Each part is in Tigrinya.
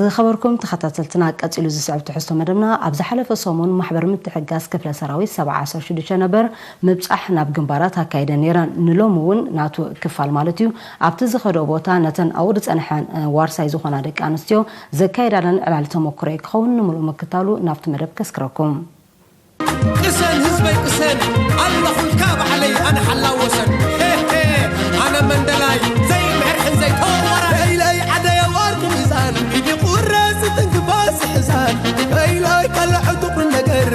ዝኸበርኩም ተኸታተልትና፣ ቀጺሉ ዝስዕብ ትሕዝቶ መደብና። ኣብ ዝሓለፈ ሰሙን ማሕበር ምትሕጋዝ ክፍለ ሰራዊት ሰብዓ ዓሰርተ ሽዱሽተ ነበር ምብጻሕ ናብ ግንባራት ኣካይደን ነይረን። ንሎሚ እውን ናቱ ክፋል ማለት እዩ፣ ኣብቲ ዝኸዶ ቦታ ነተን ኣብኡ ዝጸንሐን ዋርሳይ ዝኾና ደቂ ኣንስትዮ ዘካየዳለን ዕላል ተመክሮ ክኸውን ንምሉእ ምክታሉ ናብቲ መደብ ከስክረኩም። ቅሰን ህዝበይ ቅሰን፣ ኣለኹልካ ባዕለይ ኣነ ሓላው ወሰን። ሄ ሄ፣ ኣነ መንደላይ ዘይምሕርሕን ዘይተወርዋራይ። ለይለይ ዓደየ ወርቂ ሚዛን፣ ኢዲ ቁረስ ትንክፋስ ሕዛን። ለይለይ ከልዕ ጥቁር ነገር፣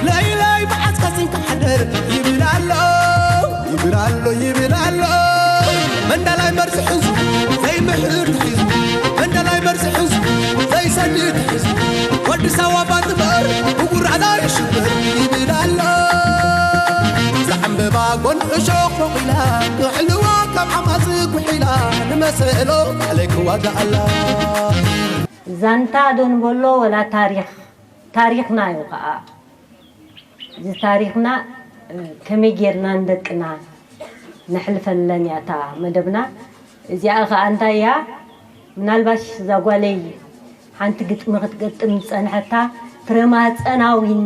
ለይለይ ብዓስካ ስንካ ሓደር ይብል ኣሎ፣ ይብል ኣሎ፣ ይብል ኣሎ። መንደላይ መርዚ ሕዙ ዘይምሕር ሒዙ፣ መንደላይ መርዚ ሕዙ ዘይሰድድ ሒዙ፣ ወዲ ሳዋ ባንድበር ብጉራዛ ይሽብር ይብል ኣሎ። ዘዕምበባ ጎን እሾኽ ፎቒላ፣ ክሕልዋ ካብ ዓማዚ ጉሒላ፣ ንመሰሎ ባዕለይ ክዋጋኣላ። ዛንታ ዶ ንበሎ ወላ ታሪኽ? ታሪኽና እዩ ኸኣ። እዚ ታሪኽና፣ እ፣ ከመይ ጌርና ንደቅና ነሕልፈለን እያ እታ መደብና። እዚኣ ኸኣ እንታይ እያ? ምናልባሽ እዛ ጓለይ ሓንቲ ግጥሚ ክትገጥም ዝጸንሐታ፣ ፍረ ማህጸናዊን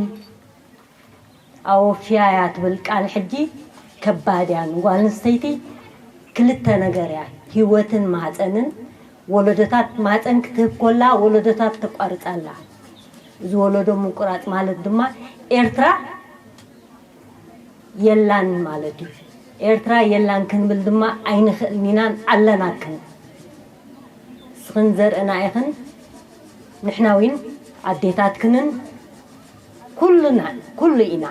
ኣወፍያ እያ ትብል ቃል ሕጂ ከባድ እያ። ንጓል ኣንስተይቲ ክልተ ነገር እያ፣ ህይወትን ማህጸንን። ወለዶታት ማህጸን ክትህብ ኮላ ወለዶታት ተቋርጻ ኣላ። እዚ ወለዶ ምቁራጽ ማለት ድማ ኤርትራ የላን ማለት እዩ። ኤርትራ የላን ክንብል ድማ ኣይንኽእልን ኢና፣ ኣለናክን። ንስኽን ዘርእና ኢኽን፣ ንሕና እውን ኣዴታትክንን ኩሉና፣ ኩሉ ኢና።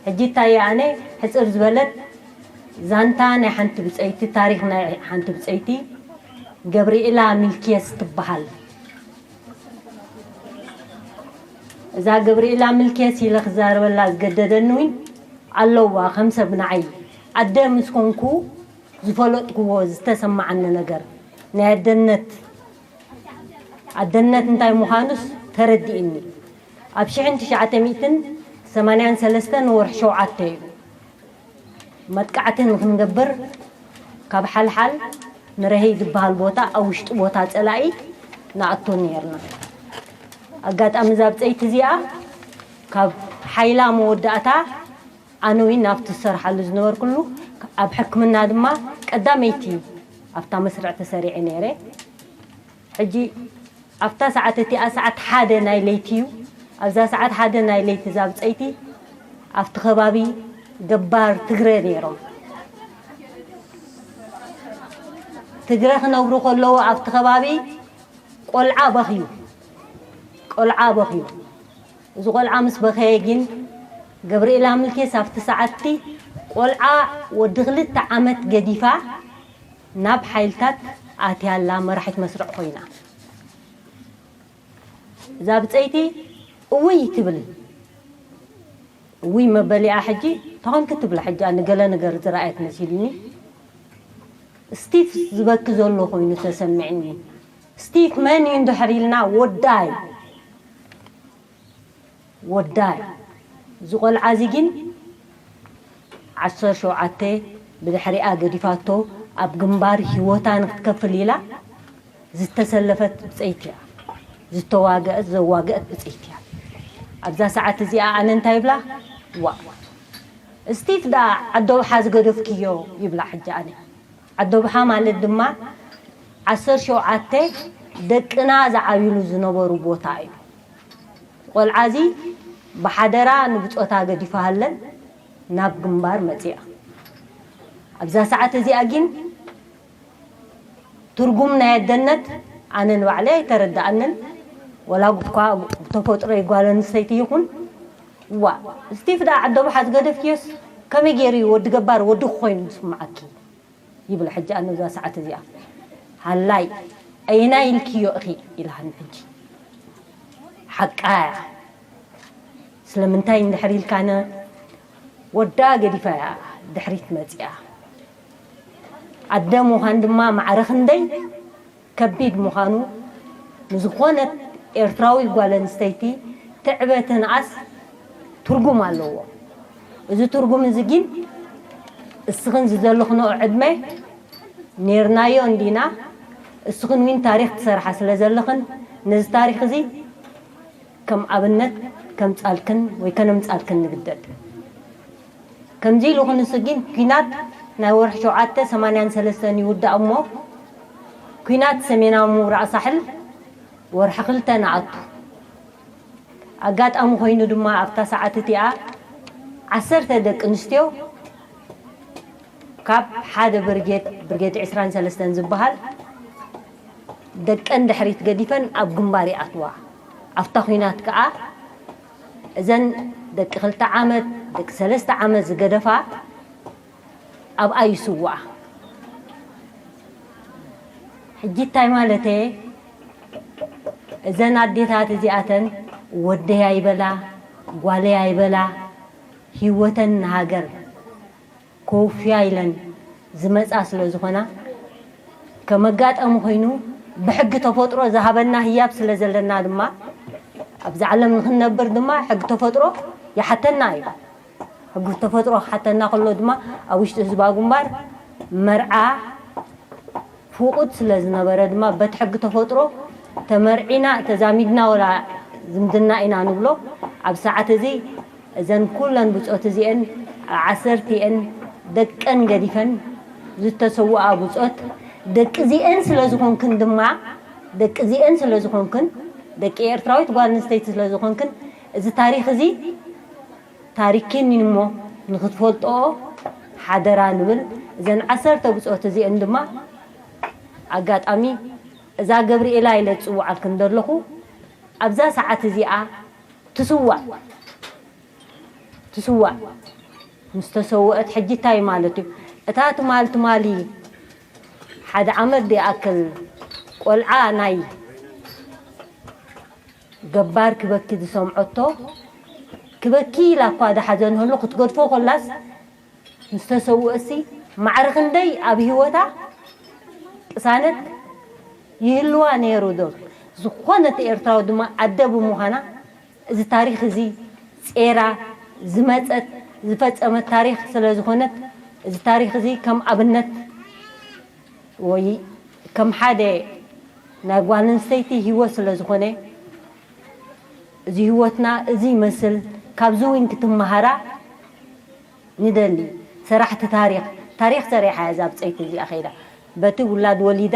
ሕጂ እንታይ እየ ኣነ ሕጽር ዝበለት ዛንታ ናይ ሓንቲ ብጸይቲ፣ ታሪኽ ናይ ሓንቲ ብጸይቲ ገብርኤላ ሚልክየስ ትበሃል። እዛ ገብርኤላ ሚልክየስ ኢለ ክዛረበላ ዝገደደኒ እውን ኣለዋ፣ ከም ሰብ ንዓይ ኣደ ምስ ኮንኩ ዝፈለጥክዎ ዝተሰማዓኒ ነገር ናይ ኣደነት፣ ኣደነት እንታይ ምዃኑስ ተረዲእኒ። ኣብ ሽሕን ትሽዓተ ሚእትን ሰማንያን ሰለስተን ወርሒ ሸውዓተ እዩ። መጥቃዕቲ ንክንገብር ካብ ሓልሓል ንረሄይ ዝበሃል ቦታ ኣብ ውሽጢ ቦታ ጸላኢ ንኣቱ ነይርና። ኣጋጣሚ እዛ ብጸይቲ እዚኣ ካብ ሓይላ መወዳእታ ኣነ እውን ናብቲ ዝሰርሓሉ ዝነበርኩሉ ኣብ ሕክምና ድማ ቀዳመይቲ ኣብታ መስርዕ ተሰሪዐ ነይረ። ሕጂ ኣብታ ሰዓት እቲኣ ሰዓት ሓደ ናይ ለይቲ እዩ። ኣብዛ ሰዓት ሓደ ናይ ለይቲ እዛ ብጸይቲ ኣብቲ ከባቢ ገባር ትግረ ነይሮም። ትግረ ክነብሩ ከለዉ ኣብቲ ከባቢ ቆልዓ በኽዩ፣ ቆልዓ በኽዩ። እዚ ቆልዓ ምስ በኸየ ግን ገብርኤላ ምልኬስ ኣብቲ ሰዓትቲ ቆልዓ ወዲ ክልተ ዓመት ገዲፋ ናብ ሓይልታት ኣትያ ኣላ፣ መራሒት መስርዕ ኮይና። እዛ ብጸይቲ እውይ ትብል። እውይ መበሊኣ ሕጂ ተኾንኪ ትብላ። ሕጂ ኣነ ገለ ነገር ዝረኣየት መሲልኒ። ስቲፍ ዝበኪ ዘሎ ኮይኑ ተሰሚዕኒ። ስቲፍ መን እዩ እንድሕር ኢልና ወዳይ፣ ወዳይ። እዚ ቆልዓ እዚ ግን ዓሰርተ ሸውዓተ ብድሕሪኣ ገዲፋቶ ኣብ ግንባር ህይወታ ንክትከፍል ኢላ ዝተሰለፈት ብጸይቲ እያ። ዝተዋገአት፣ ዘዋገአት ብጸይቲ እያ። ኣብዛ ሰዓት እዚኣ ኣነ እንታይ ይብላ? ዋ፣ ስቲፍ ደኣ ዓዲ ኣውሓ ዝገደፍክዮ ይብላ። ሕጂ ኣነ ዓዲ ኣውሓ ማለት ድማ ዓሰርተ ሸውዓተ ደቅና ዝዓብይሉ ዝነበሩ ቦታ እዩ። ቆልዓ እዚ ብሓደራ ንብጾታ ገዲፋሃለን ናብ ግንባር መጺኣ። ኣብዛ ሰዓት እዚኣ ግን ትርጉም ናይ ኣደነት ኣነ ንባዕለይ ኣይተረድኣንን። ወላ እኳ ብተፈጥሮይ ጓል ኣንስተይቲ ይኹን፣ ዋ፣ ስቲፍ ደኣ ዓዲ ኣውሓ ዝገደፍክዮስ ከመይ ገይሩ እዩ ወዲ ገባር ወዲ ክኾይኑ ዝስምዓኪ? ይብል ሕጂ ኣነ እዛ ሰዓት እዚኣ። ሃላይ፣ ኣየናይ ኢልክዮ እኺ? ኢልሃኒ ሕጂ። ሓቃ እያ። ስለምንታይ እንድሕር ኢልካነ፣ ወዳ ገዲፋ እያ ድሕሪት መጺኣ። ኣደ ምዃን ድማ ማዕረ ክንደይ ከቢድ ምዃኑ ንዝኾነት ኤርትራዊ ጓል ኣንስተይቲ ትዕበ ትንኣስ ትርጉም ኣለዎ። እዚ ትርጉም እዚ ግን እስኽን ዝዘለኽንኦ ዕድመ ኔርናዮ እንዲና፣ እስኽን እውን ታሪኽ ትሰርሓ ስለ ዘለኽን ነዚ ታሪኽ እዚ ከም ኣብነት ከምጻልክን ወይ ከነምጻልክን ንግደድ። ከምዚ ኢሉ ክንሱ ግን ኲናት ናይ ወርሒ ሸውዓተ ሰማንያን ሰለስተን ይውዳእ እሞ፣ ኲናት ሰሜናዊ ምብራቕ ሳሕል ወርሒ ክልተ ንኣቱ። ኣጋጣሚ ኮይኑ ድማ ኣብታ ሰዓት እቲኣ ዓሰርተ ደቂ ኣንስትዮ ካብ ሓደ ብርጌድ፣ ብርጌድ ዕስራን ሰለስተን ዝበሃል ደቀን ድሕሪት ገዲፈን ኣብ ግንባር ይኣትዋ። ኣብታ ኲናት ከኣ እዘን ደቂ ክልተ ዓመት፣ ደቂ ሰለስተ ዓመት ዝገደፋ ኣብኣ ይስውኣ። ሕጂ እንታይ ማለተየ? እዘን ኣዴታት እዚኣተን ወደይ ኣይበላ፣ ጓለይ ኣይበላ፣ ህይወተን ንሃገር ከውፍያ ኢለን ዝመጻ ስለ ዝኾና፣ ከም ኣጋጣሚ ኮይኑ ብሕጊ ተፈጥሮ ዝሃበና ህያብ ስለ ዘለና ድማ፣ ኣብዚ ዓለም ንኽንነብር ድማ ሕጊ ተፈጥሮ ይሓተና እዩ። ሕጊ ተፈጥሮ ክሓተና ከሎ ድማ፣ ኣብ ውሽጢ ህዝባዊ ግንባር መርዓ ፍቑድ ስለ ዝነበረ ድማ፣ በቲ ሕጊ ተፈጥሮ ተመርዒና፣ ተዛሚድና፣ ወላ ዝምድና ኢና ንብሎ፣ ኣብ ሰዓት እዚ እዘን ኩለን ብጾት እዚኤን ዓሰርቲኤን ደቀን ገዲፈን ዝተሰውኣ ብጾት፣ ደቂ እዚኤን ስለ ዝኾንክን ድማ፣ ደቂ እዚኤን ስለ ዝኾንክን፣ ደቂ ኤርትራዊት ጓል ኣንስተይቲ ስለ ዝኾንክን፣ እዚ ታሪኽ እዚ ታሪኽን እሞ ንኽትፈልጥኦ ሓደራ ንብል። እዘን ዓሰርተ ብጾት እዚኤን ድማ ኣጋጣሚ እዛ ገብርኤላ ኢለ ዝጽውዓልክን ዘለኹ ኣብዛ ሰዓት እዚኣ ትስዋእ፣ ትስዋእ። ምስ ተሰወአት ሕጂ እንታይ ማለት እዩ? እታ ትማል ትማሊ ሓደ ዓመት ዝኣክል ቆልዓ ናይ ገባር ክበኪ ዝሰምዐቶ፣ ክበኪ ኢላ እኳ ዝሓዘንህሉ ክትገድፎ ከላስ፣ ምስ ተሰውአሲ ማዕረ ክንደይ ኣብ ህይወታ ቅሳነት ይህልዋ ነይሩ ዶ? ዝኾነት ኤርትራዊ ድማ ኣደ ብምዃና፣ እዚ ታሪኽ እዚ ጼራ ዝመጸት ዝፈጸመት ታሪኽ ስለ ዝኾነት፣ እዚ ታሪኽ እዚ ከም ኣብነት ወይ ከም ሓደ ናይ ጓል ኣንስተይቲ ህይወት ስለ ዝኾነ፣ እዚ ህይወትና እዚ ይመስል። ካብዚ እውን ክትመሃራ ንደሊ። ሰራሕቲ ታሪኽ፣ ታሪኽ ሰሪሓ እያ እዛ ብጸይቲ እዚኣ ኸይዳ። በቲ ውላድ ወሊዳ፣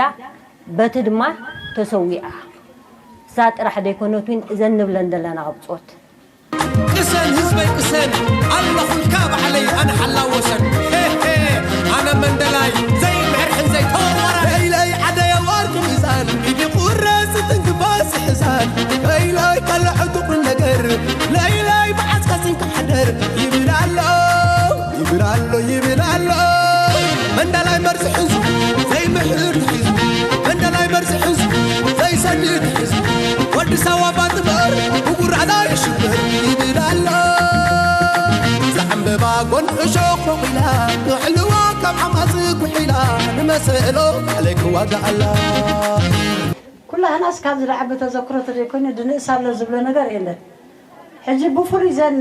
በቲ ድማ ተሰዊኣ። እሳ ጥራሕ ዘይኮነት እውን እዘን ንብለን ዘለና ብጾት። ቅሰን ህዝበይ ቅሰን፣ ኣለኹልካ ባዕለይ ኣነ ሓላው ወሰን። ሄ ሄ፣ ኣነ መንደላይ ዘይምሕርሕን ዘይተወርወራይ። ለይለይ ዓደየ ወርቂ ሚዛን፣ ኢዲ ቁረጽ ትንክፋስ ሕዛን። ለይለይ ካልዕ ዕጡቕ ነገር፣ ለይለይ ብዓስካ ስንካ ሓደር ይብል ኣሎ፣ ይብል ኣሎ፣ ይብል ኣሎ። መንደላይ መርዚ ሒዙ ዘይምሕር ሒዙ፣ መንደላይ መርዚ ሒዙ ዘይሰድድ ሒዙ፣ ወዲ ሳዋ ባንበር ብጉራዕና ይሽብር ይብል ኣሎ። ዘዕምበባ ጎን እሾኽ ፎቒላ፣ ክሕልዋ ካብ ሓማስ ጉሒላ፣ ንመሰሎ ባዕለይ ክዋጋኣላ። ኩላህናስ ካብ ዝለዓበ ተዘክሮ ተዘይኮይኑ ድንእስ ኣሎ ዝብሎ ነገር የለን። ሕጂ ብፍሉይ ዘን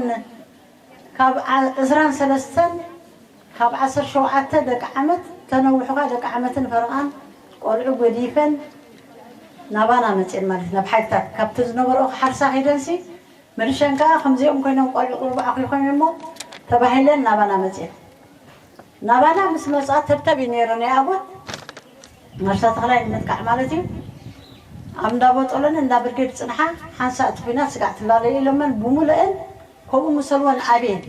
ካብ ዓ-፣ ዕስራን ሰለስተን ካብ ዓሰርተ ሸውዓተ ደቂ ዓመት ተነውሑ ከኣ ደቂ ዓመትን ፈረቓን ቆልዑ ገዲፈን ናባና መጽኤን ማለት ናብ ሓይልታት ካብቲ ዝነበርኦ ክሓርሳ ከይደንሲ መልሸን ከኣ ከምዚኦም ኮይኖም ቆልዑ ቁሩብ ኣኹ ይኾኑ እሞ ተባሂለን ናባና መጽኤን። ናባና ምስ መጻ ተብተብ እዩ ነይሩ ናይ ኣጎት መርሳ ተኽላይ ንምጥቃዕ ማለት እዩ። ኣብ እንዳ ቦጦሎን እንዳ ብርጌድ ጽንሓ ሓንሳእ እቲ ኲናት ስጋዕ ትላለዩ ኢሎመን ብሙሉእን ከምኡ ምሰልወን ኣብየን።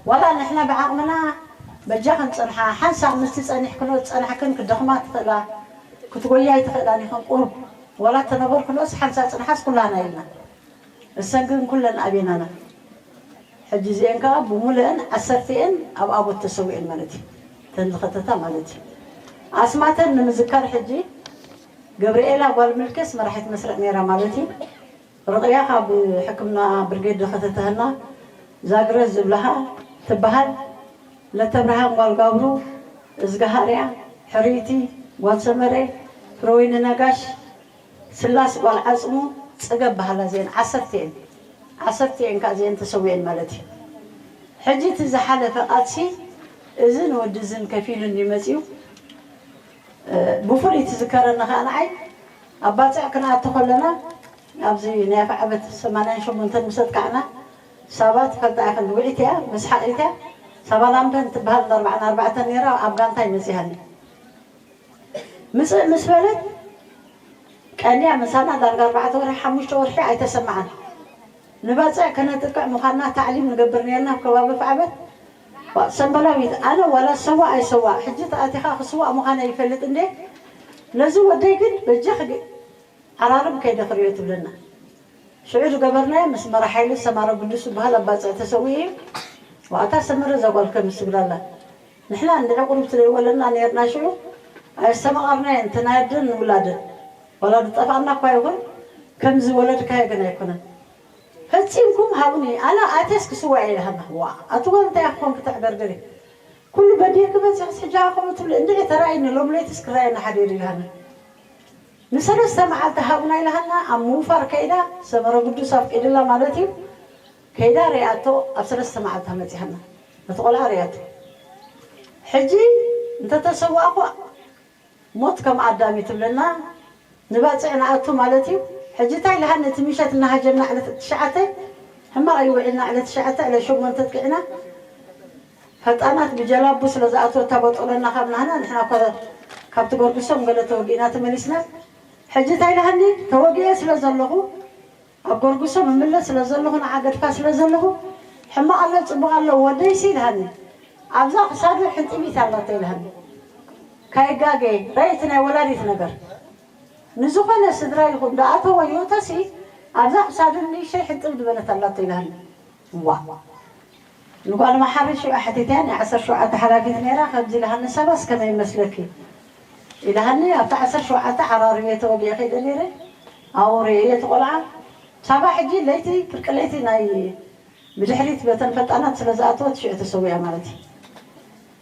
ዋላ ንሕና ብዓቕምና በጃኽን ጽንሓ፣ ሓንሳእ ምስቲ ጸኒሕክኖ ዝጸናሕክን ክደኽማ ትኽእላ፣ ክትጎያ ኣይትኽእላን ኢኽን ቁሩብ። ዋላ እተነበርክኖስ ሓንሳእ ጽንሓስ ኩላና ኢልና። እሰን ግን ኩለን ኣብየናና። ሕጂ እዚኤን ከኣ ብሙሉእን ዓሰርቲኤን ኣብ ኣቦት ተሰዊኤን ማለት እዩ። እተን ዝኸተታ ማለት እዩ። ኣስማተን ንምዝካር ሕጂ ገብርኤላ ጓል ምልኬስ መራሒት መስርዕ ነይራ ማለት እዩ። ርቕያ ካብ ሕክምና ብርጌድ ዝኸተተህና ዛግረስ ዝብልሃ ትበሃል። ለተብርሃን ጓል ጋብሩ፣ እዝግሃርያ፣ ሕርይቲ፣ ጓል ሰመረ፣ ፍረወይኒ ነጋሽ፣ ስላስ ጓል ዓጽሙ፣ ጽገብ በሃላ እዚኤን ዓሰርተ እየን። ዓሰርተ እየን ከኣ እዚኤን ተሰዊኤን ማለት እዩ። ሕጂ እቲ ዝሓለፈ ቃልሲ እዝን ወዲ እዝን ከፊሉ እንድዩ መጺኡ። እ፣ ብፍሉይ ትዝከረኒ ከኣ ንዓይ ኣብ ባፅዕ ክንኣቱ ከለና ኣብዚ ናይ ኣፍዓበት ሰማንያን ሸሞንተን ምስ ኣጥቃዕና ሳባ ትፈልጣ ኢኽን ውዒት እያ መስሓቒት እያ። ሳባ ላምበን ትበሃል ኣርባዕተን ነይራ ኣብ ጋንታ ይመፅያኒ ምፅእ ምስ በለት ቀንያ ምሳና ዳርጋ ኣርባዕተ ወርሒ ሓሙሽተ ወርሒ ኣይተሰማዓን። ንባፅዕ ከነጥቅዕ ምዃንና ታዕሊም ንገብር ነርና ኣብ ከባቢ ኣፍዓበት። ሰንበላዊት ኣነ ዋላ ሰዋ ኣይሰዋ ሕጂ ተኣቲኻ ክስዋእ ምዃነ ይፈልጥ እንዴ ነዚ ወደይ ግን በጃኺ ዓራርብ ከይደ ክርእዮ ትብለና። ሽዑ ዝገበርናዮ ምስ መራ ሓይሊ ሰማረ ጉዱስ ዝበሃል ኣባፅዕ ተሰዊኡ እዩ። ዋእታ ሰመረ እዛ ጓል ከም ትብላላ ንሕና እንድዒ ቁሩብ ስለይወለድና ነርና ሽዑ ኣየስተማቐርናዮ እንተ ናይ ኣደን ንውላደን ዋላ ዝጠፋእና እኳ ይኹን ከምዚ ወለድካዮ ግን ኣይኮነን። ፈጺምኩም ሃቡኒ ኣነ ኣቴስ ክስዋእ እየ ኢልሃና። ዋ ኣቲ ጓል እንታይ ክኾን ክተዕገርግሪ ኩሉ በዲህኪ በፂሕስ ሕጂ ከምኡ ትብሊ እንድዒ ተራእይኒ ሎም ለይትስ ክረኣየና ሓዲሩ ኢልሃና። ንሰለስተ መዓልቲ ሃቡና ኢልሃና ኣብ ምውፋር ከይዳ ሰመረ ግዱስ ኣፍቂድላ ማለት እዩ። ከይዳ ሪኣቶ ኣብ ሰለስተ መዓልታ መፂሃና ነቲ ቆልዓ ሪኣቶ። ሕጂ እንተተሰዋእኩ ሞት ከም ኣዳም እዩ ትብለና። ንባፅዕ ንኣቱ ማለት እዩ። ሕጂ እንታይ ኢልሃኒ እቲ ምሸት እናሃጀምና ዕለት ትሽዓተ ሕማቕ እዩ ውዒልና ዕለት ትሽዓተ ዕለት ሸሞንተ ኣጥቂዕና ፈጣናት ብጀላቡ ስለ ዝኣተወታ በጦለና ካብ ናህና ንሕና እኳ ካብቲ ገርግሶም ገለ ተወጊእና ተመሊስና። ሕጂ እንታይ ኢልሃኒ ተወጊኤ ስለ ዘለኹ ኣብ ጎርጉሶ ምምለስ ስለ ዘለኹ ንዓገድካ ስለ ዘለኹ ሕማቕ ኣሎ ፅቡቕ ኣሎ ወደይሲ ኢልሃኒ ኣብዛ ክሳዱ ሕንጥቢት ኣላቶ ኢልሃኒ ካይጋገ ረይቲ ናይ ወላዲት ነገር ንዝኾነ ስድራ ይኹን ዳኣተወ ይእቶሲ ኣብዛ ክሳዱ ንእሽተይ ሕንጥብ ዝበለት ኣላቶ ኢልሃኒ ዋ ንጓል መሓሪ ሽዑ ሓቲተያ ናይ ዓሰርተ ሸውዓተ ሓላፊት ነይራ ከምዚ ኢልሃኒ ሰባስ ከመይ ይመስለኪ ኢልሃኒ ኣብቲ ዓሰርተ ሸውዓተ ዓራርቤ ተወጊአ ከይደ ነይረ ኣብኡ ርእየ እቲ ቆልዓ ሳባ ሕጂ ለይቲ ፍርቂ ለይቲ ናይ ብድሕሪት በተን ፈጣናት ስለ ዝኣተወት ሽዑ ተሰዊኣ ማለት እዩ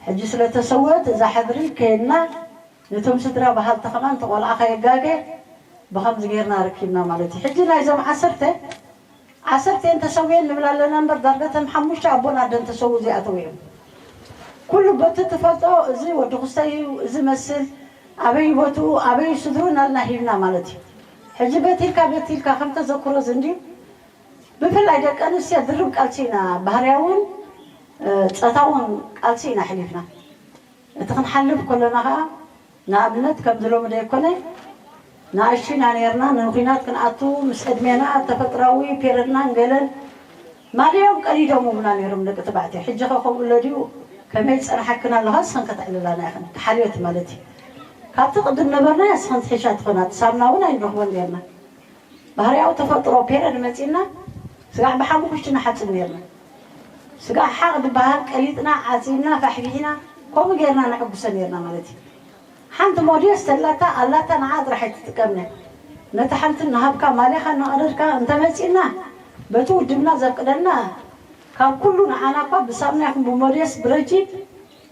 ሕጂ ስለ ተሰወት እዛ ሕድሪ ከይድና ነቶም ስድራ በሃልቲ ከማን እቲ ቆልዓ ከየጋገ ብኸምዚ ጌርና ረኪብና ማለት እዩ ሕጂ ናይዞም ዓሰርተ ዓሰርተ እየን ተሰውየን ንብል ኣለና እምበር ዳርጋ እተን ሓሙሽተ ኣቦን ኣደን ተሰው ዘይኣተው እዮም። ኩሉ በቲ ትፈልጦ እዚ ወዲ ክስታይ እዩ እዚ መስል ኣበይ ቦትኡ ኣበይ ስድሩ ናልና ሂብና ማለት እዩ። ሕጂ በቲ ኢልካ በቲ ኢልካ ከም ተዘክሮ እዚ እንድዩ ብፍላይ ደቂ ኣንስትዮ ድርብ ቃልሲ ኢና ባህርያውን እ፣ ጸታውን ቃልሲ ኢና ኣሕሊፍና። እቲ ክንሓልፍ ከለና ኸኣ ንኣብነት ከምዚ ሎሚ ደይኮነ ንኣሽቱ ኢና ነርና ንኩናት ክንኣቱ ምስ ዕድሜና ተፈጥራዊ ፔረድናን ገለን ማልዮም ቀዲዶም ምና ነይሮም ደቂ ተባዕትዮ ሕጂ ኸ ከምኡ ለድዩ ከመይ ዝጸንሓክን ኣለኻ እስኽን ከተዕልላና ኢኽን ተሓልዮት ማለት እዩ ካብቲ ቅድም ነበርና እስኽን ትሒሻ ትኾና ሳምና እውን ኣይንረኽቦን ነርና ባህርያዊ ተፈጥሮ ፔረድ መጺና ስጋዕ ብሓሙኽሽቲ ንሓጽብ ነርና ስጋዕ ሓቕ ዝበሃል ቀሊጥና ዓጺብና ፋሕፊሕና ከምኡ ጌርና ነዕጉሰ ነርና ማለት እዩ ሓንቲ ሞዴስ ተላታ ኣላታ ንዓ ጥራሕ ኣይትጥቀምነ ነቲ ሓንቲ ንሃብካ ማሌኻ እናቐደድካ እንተመጺእና በቲ ውድብና ዘፍቅደልና ካብ ኩሉ ንዓና እኳ ብሳምና ይኹን ብሞዴስ ብረጂ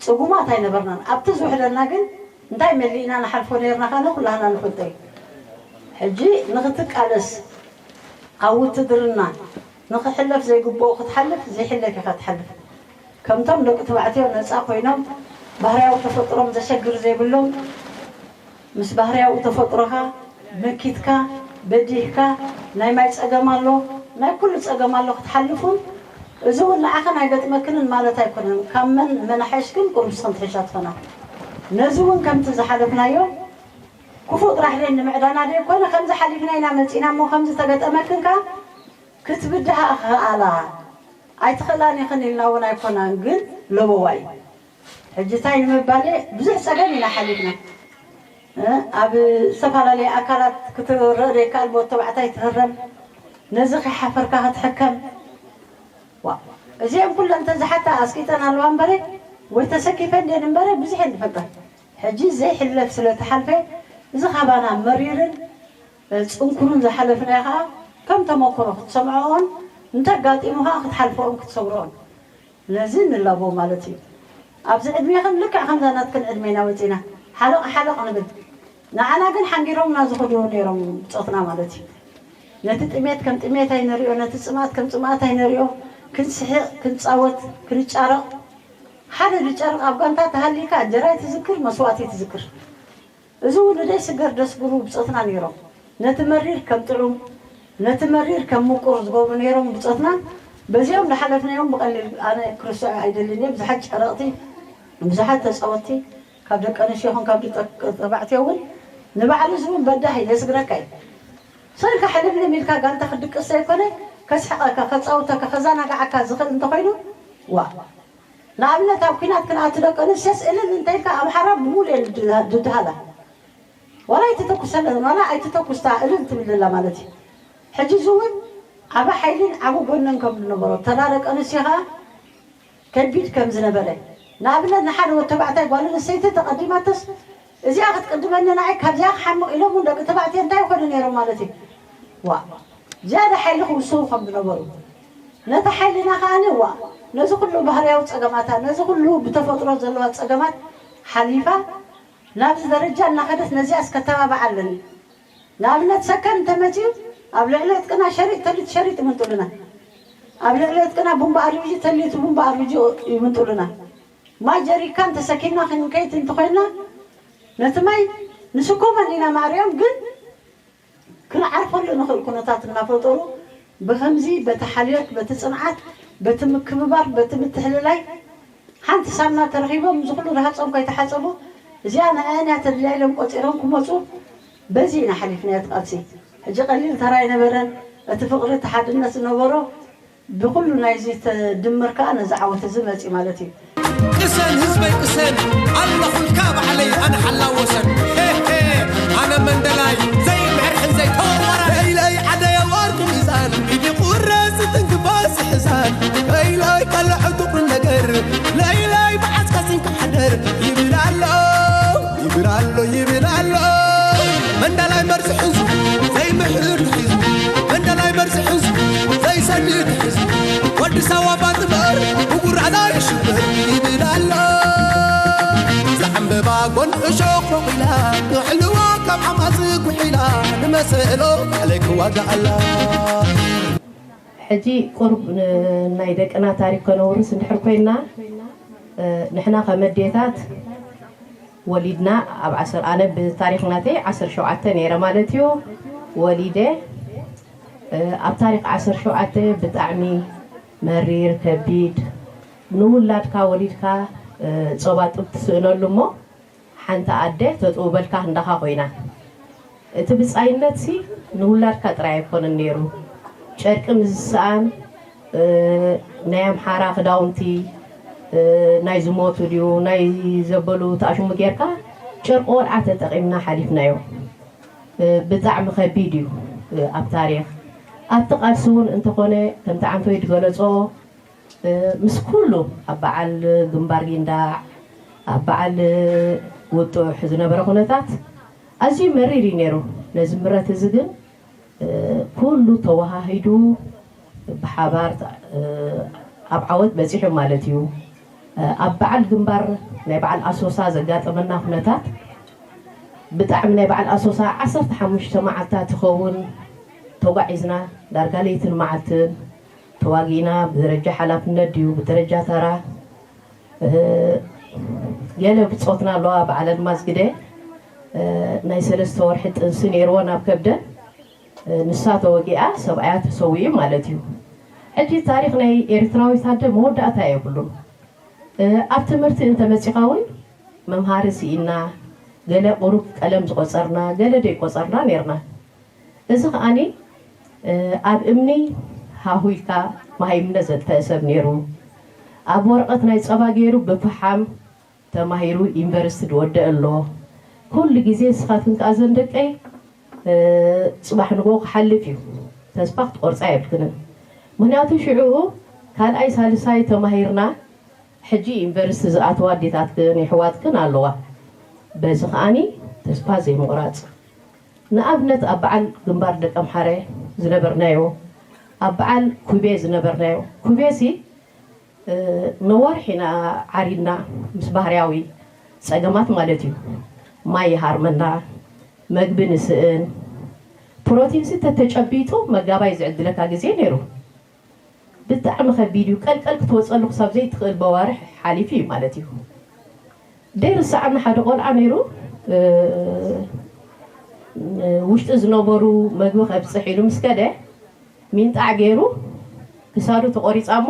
ጽጉማት ኣይነበርናን ኣብቲ ዝውሕደልና ግን እንታይ መሊእና ንሓልፎ ነርና ካነ ኩላህና ንፈልጦ እዩ ሕጂ ንኽትቃለስ ኣብ ውትድርና ንኽሕለፍ ዘይግብኦ ክትሓልፍ ዘይሕለፍ ኢኻ ትሓልፍ ከምቶም ደቂ ተባዕትዮ ነፃ ኮይኖም ባህርያዊ ተፈጥሮም ዘሸግር ዘይብሎም ምስ ባህርያዊ ተፈጥሮኻ መኪትካ በዲህካ ናይ ማይ ፀገም ኣሎ ናይ ኩሉ ፀገም ኣሎ ክትሓልፉን እዚ እውን ንዓኸን ኣይገጥመክንን ማለት ኣይኮነን ካብ መን መናሓይሽ ግን ቁሩብ ስኽን ትሕሻ ትኾና ነዚ እውን ከምቲ ዝሓለፍናዮ ክፉእ ጥራሕ ደይ ንምዕዳና ደይ ኮነ ከምዚ ሓሊፍና ኢና መፂና እሞ ከምዚ ተገጠመክን ከ ክትብድሃ ክኽኣላ ኣይትኽእላን ኢኽን ኢልና እውን ኣይኮናን ግን ለበዋ እዩ ሕጂ እንታይ ንምባል ብዙሕ ፀገም ኢና ሓሊፍና ኣብ ዝተፈላለየ ኣካላት ክትረእ ዘይከኣል ብወዲ ተባዕታይ ትህረም ነዚ ከይሓፈርካ ክትሕከም እዚኦም ኩለን ተዝሓታ ኣስቂጠን ኣለዋ እምበረ ወይ ተሰኪፈ እንድየን እምበረ ብዙሕ እየን ዝፈልጠን ሕጂ ዘይሕለፍ ስለ ተሓልፈ እዚ ካባና መሪርን ፅንኩርን ዝሓለፍናዮ ከዓ ከም ተመክሮ ክትሰምዖኦን እንተጋጢሙ ከዓ ክትሓልፈኦን ክትሰግሮኦን ነዚ ንላቦ ማለት እዩ ኣብዚ ዕድሜኽን ልክዕ ከምዛ ናትክን ዕድሜና ወፂና ሓለቕ ሓለቕ ንብል ንዓና ግን ሓንጊሮምና ዝኸዱ ነይሮም ብፆትና ማለት እዩ ነቲ ጥሜት ከም ጥሜት ኣይንሪኦ ነቲ ፅምኣት ከም ፅምኣት ኣይንሪኦ ክንስሕቕ ክንፃወት ክንጫረቕ ሓደ ዝጨርቕ ኣብ ጋንታ ተሃሊካ እንጀራ ይትዝክር መስዋእቲ ይትዝክር እዚ ውሉደይ ስገር ደስግሩ ብፆትና ነይሮም ነቲ መሪር ከም ጥዑም፣ ነቲ መሪር ከም ምቁር ዝገብሩ ነይሮም ብጾትና። በዚኦም ዝሓለፍናዮም ብቐሊል ኣነ ክርስዖ ኣይደልን እየ። ብዙሓት ጨረቕቲ፣ ብዙሓት ተጻወትቲ ካብ ደቂ ኣንስትዮ ይኹን ካብ ደቂ ተባዕትዮ እውን ንባዕሉ እዚ እውን በዳሂ የስግረካ እዩ። ሰልካ ሕልምልም ኢልካ ጋንታ ክድቅስ ዘይኮነ ከስሕቐካ፣ ከጻውተካ፣ ከዘናግዓካ ዝኽእል እንተኾይኑ ዋ። ንኣብነት ኣብ ኲናት ክንኣቱ ደቂ ኣንስትዮስ እልል እንተኢልካ ኣምሓራ ብምሉእ እየን ድድሃላ። ዋላ ኣይትተኩሰለን ዋላ ኣይትተኩስታ እልል ትብልላ ማለት እዩ። ሕጂ እዚ እውን ዓቢ ሓይልን ዓቢ ጎንን ከም ዝነበሮ ተራ ደቂ ኣንስትዮ ከዓ ከቢድ ከም ዝነበረ ንኣብነት ንሓደ ወዲ ተባዕታይ ጓል ኣንስተይቲ ተቐዲማቶስ እዚኣ ክትቅድመኒ ንዓይ ካብዚኣ ክሓምቕ ኢሎም እውን ደቂ ተባዕትዮ እንታይ ይኾኑ ነይሮም ማለት እዩ። ዋ ዝያዳ ሓይሊ ክውስኹ ከም ዝነበሩ ነቲ ሓይልና ከዓኒ ዋ ነዚ ኩሉ ባህርያዊ ጸገማታ ነዚ ኩሉ ብተፈጥሮ ዘለዋ ጸገማት ሓሊፋ ናብዚ ደረጃ እናኸደት ነዚኣስ ከተባብዓ ኣለኒ። ንኣብነት ሰከን እንተመፅዩ ኣብ ልዕሊ ዕጥቅና ሸሪጥ ተሊት ሸሪጥ ይምንጥሉና። ኣብ ልዕሊ ዕጥቅና ቡምባ ኣርቢጂ ተሊት ቡምባ ኣርቢጂ ይምንጥሉና። ማይ ጀሪካን ተሰኪምና ክንከይት እንተኮይና ነቲ ማይ ንስኮመን ኢና ማርያም ግን ክንዓርፈሉ ንኽእል ኩነታት እናፈጠሩ ብኸምዚ በቲ ሓልዮት በቲ ፅንዓት በቲ ምክብባር በቲ ምትሕልላይ ሓንቲ ሳምና ተረኺቦም እዚ ኩሉ ረሃፆም ከይተሓፀቡ እዚኣ ንኣያን እያ ተድልያ ኢሎም ቆፂሮም ክመፁ በዚ ኢና ሓሊፍናዮ እቲ ቃልሲ። ሕጂ ቀሊል ተራ ኣይነበረን። እቲ ፍቕሪ እቲ ሓድነት ዝነበሮ ብኹሉ ናይዚ ተድምር ከዓ ነዚ ዓወት እዚ መፂ ማለት እዩ። ቅሰን ህዝበይ ቅሰን ኣለኹልካ ባዕለይ ኣነ ሓላወሰን ሄሄ ኣነ መንደላይ ዘይምሕርሕን ዘይተወራይ ለይለይ ዓደይ ኣብ ወርቂ ሚዛን ኢዲ ቁረስ ትንክባስ ሕዛን ለይለይ ከልዐ ትቑን ነገር ለይለይ ብዓስካ ስንክሓደር ይብል ኣሎ ይብል ኣሎ ይብል ኣሎ መንደላይ መርዚ ሕዙ ዘይምሕር ሒዙ መንደላይ መርዚ ሕዙ ዘይሰድድ ሒዙ ወዲ ሳዋ ባንድበር ብጉራዛ ይሽብር ይብል ኣሎ ዘዕምበባ ጎን እሾኽ ፎቒላ ክሕልዋ ካብ ሓማስ ጉሒላ ንመስእሎ ኣለይ ክዋጋ ኣላ ሕጂ ቁርብ ናይ ደቅና ታሪክ ከነውርስ እንድሕር ኮይና ንሕና ከመዴታት ወሊድና ኣብ ዓሰር ኣነ ብታሪክ ናተይ ዓሰርተ ሸውዓተ ነይረ ማለት እዩ ወሊደ ኣብ ታሪክ ዓሰርተ ሸውዓተ ብጣዕሚ መሪር ከቢድ ንውላድካ ወሊድካ ጾባ ጡብ ትስእነሉ እሞ ሓንቲ ኣደ ተጥውበልካ ክንዳኻ ኮይና እቲ ብጻይነትሲ ንውላድካ ጥራይ ኣይኮነን ነይሩ ጨርቂ ምዝስኣን ናይ ኣምሓራ ክዳውንቲ ናይ ዝሞቱ ድዩ ናይ ዘበሉ ተኣሽሙ ጌርካ ጨርቂ ቆልዓ ተጠቒምና ሓሊፍናዮ ብጣዕሚ ከቢድ እዩ ኣብ ታሪኽ ኣብቲ ቃልሲ እውን እንተኾነ ከምቲ ዓንቶይ ዝገለጾ ምስ ኩሉ ኣብ በዓል ግንባር ጊንዳዕ ኣብ በዓል ውጡሕ ዝነበረ ኩነታት ኣዝዩ መሪር እዩ ነይሩ። ነዚ ምረት እዚ ግን ኩሉ ተወሃሂዱ ብሓባር ኣብ ዓወት በፂሑ ማለት እዩ። ኣብ በዓል ግንባር ናይ በዓል ኣሶሳ ዘጋጠመና ኩነታት ብጣዕሚ ናይ በዓል ኣሶሳ ዓሰርተ ሓሙሽተ መዓልታት ትኸውን ተጓዒዝና ዳርጋ ለይትን መዓልትን ተዋጊእና ብደረጃ ሓላፍነት ድዩ ብደረጃ ተራ ገለ ብፆትና ኣለዋ በዓል ኣልማዝ ግደ ናይ ሰለስተ ወርሒ ጥንሲ ነይርወን ኣብ ከብደን ንሳ ተወጊኣ ሰብኣያ ተሰዊኡ ማለት እዩ ሕጂ ታሪክ ናይ ኤርትራዊት ኣደ መወዳእታ የብሉን ኣብ ትምህርቲ እንተመፂኻ እውን መምሃሪ ስኢና ገለ ቁሩብ ቀለም ዝቆፀርና ገለ ደይቆፀርና ነይርና እዚ ከዓኒ ኣብ እምኒ ሃሁ ኢልካ መሃይምነት ዘጥፈአ ሰብ ነይሩ። ኣብ ወረቐት ናይ ጸባ ገይሩ ብፍሓም ተማሂሩ ዩኒቨርሲቲ ዝወደአ ኣሎ። ኩሉ ግዜ ንስኻትክን ከኣ ዘን ደቀይ ጽባሕ ንግሆ ክሓልፍ እዩ። ተስፋ ክትቆርጻ የብልክንን። ምኽንያቱ ሽዑ ካልኣይ ሳልሳይ ተማሂርና ሕጂ ዩኒቨርሲቲ ዝኣተዋ ኣዴታትክን የሕዋትክን ኣለዋ። በዚ ከኣኒ ተስፋ ዘይምቑራጽ። ንኣብነት ኣብ በዓል ግንባር ደቀምሓረ ዝነበርናዮ ኣብ በዓል ኩቤ ዝነበርናዮ ኩቤሲ ነዋርሕ ኢና ዓሪድና ምስ ባህርያዊ ጸገማት ማለት እዩ ማይ ይሃርመና መግቢ ንስእን ፕሮቲንሲ ተተጨቢጡ መጋባይ ዝዕድለካ ግዜ ነይሩ ብጣዕሚ ከቢድ እዩ ቀልቀል ክትወፀሉ ክሳብ ዘይትኽእል በዋርሕ ሓሊፉ እዩ ማለት እዩ ደይርሰዓኒ ሓደ ቆልዓ ነይሩ ውሽጢ ዝነበሩ መግቢ ከብፅሕ ኢሉ ምስ ከደ፣ ሚንጣዕ ገይሩ ክሳዱ ተቖሪፃ እሞ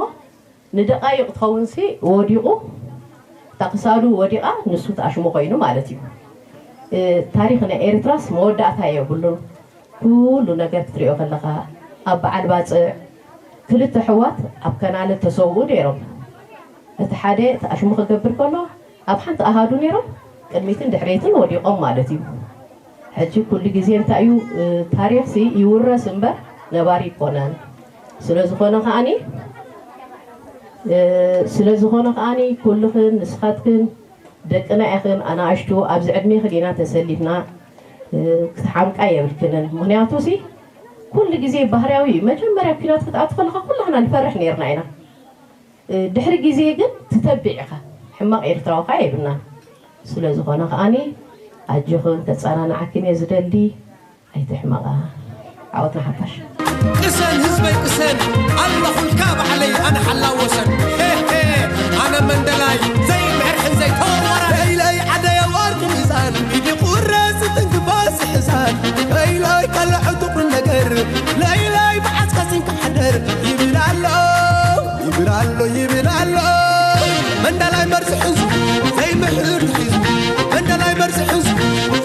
ንደቓይቕ ትኸውን ሲ ወዲቑ፣ እታ ክሳዱ ወዲቓ ንሱ ተኣሽሙ ኮይኑ ማለት እዩ። ታሪኽ ናይ ኤርትራስ መወዳእታ የብሉን። ኩሉ ነገር ክትሪኦ ከለኻ፣ ኣብ በዓል ባፅዕ ክልተ ኣሕዋት ኣብ ከናለ ተሰውኡ ነይሮም። እቲ ሓደ ተኣሽሙ ክገብር ከሎ ኣብ ሓንቲ ኣሃዱ ነይሮም፣ ቅድሚትን ድሕሬትን ወዲቖም ማለት እዩ። ሕጂ ኩሉ ግዜ እንታይ እዩ፣ ታሪኽሲ ይውረስ እምበር ነባሪ ይኮነን። ስለዝኾነ ከዓኒ ስለዝኾነ ከዓኒ ኩልኽን ንስኻትክን ደቅና ኢኽን፣ ኣናእሽቱ ኣብዚ ዕድሜ ክዲና ተሰሊፍና ክትሓምቃ የብልክንን። ምክንያቱ ሲ ኩሉ ግዜ ባህርያዊ እዩ። መጀመርያ ኩናት ክትኣቱ ከለኻ ኩላህና ንፈርሕ ነይርና ኢና። ድሕሪ ግዜ ግን ትተብዕ ኢኻ። ሕማቕ ኤርትራዊ ኸዓ የብልናን። ስለዝኾነ ከዓኒ ኣጆኽን ከጸናንዓክን እየ ዝደሊ። ኣይትሕመቓ። ዓወት ንሓፋሽ። ቅሰን ህዝበይ ቅሰን ኣለኹልካ ባዕለይ ኣነ ሓላወሰን ሄሄ ኣነ መንደላይ ዘይምዕርሕን ዘይተወርወራይ ለይለይ ዓደየ ወርቂ ሚዛን ኢዲ ቁረስ ትንክፋስ ሕሳን ለይለይ ከልዐ ትቑን ነገር ለይለይ መዓስካ ስንካ ሓደር ይብል ኣሎ ይብል ኣሎ ይብል ኣሎ መንደላይ መርዚ ሕዙ ዘይምሕር ትሒዙ መንደላይ መርዚ ሕዙ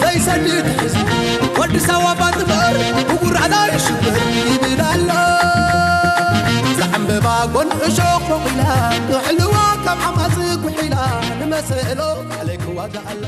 ዘይሰድድ ትሒዙ ወዲ ሳዋ ባንበር ብጉራዛ ይሽብር ይብል ኣሎ ዘዕምበባ ጎን እሾኽ ፎቒላ ንዕልዋ ካብ ሓማስ ጉሒላ ንመሰሎ ኣለይ ክዋጋ ኣላ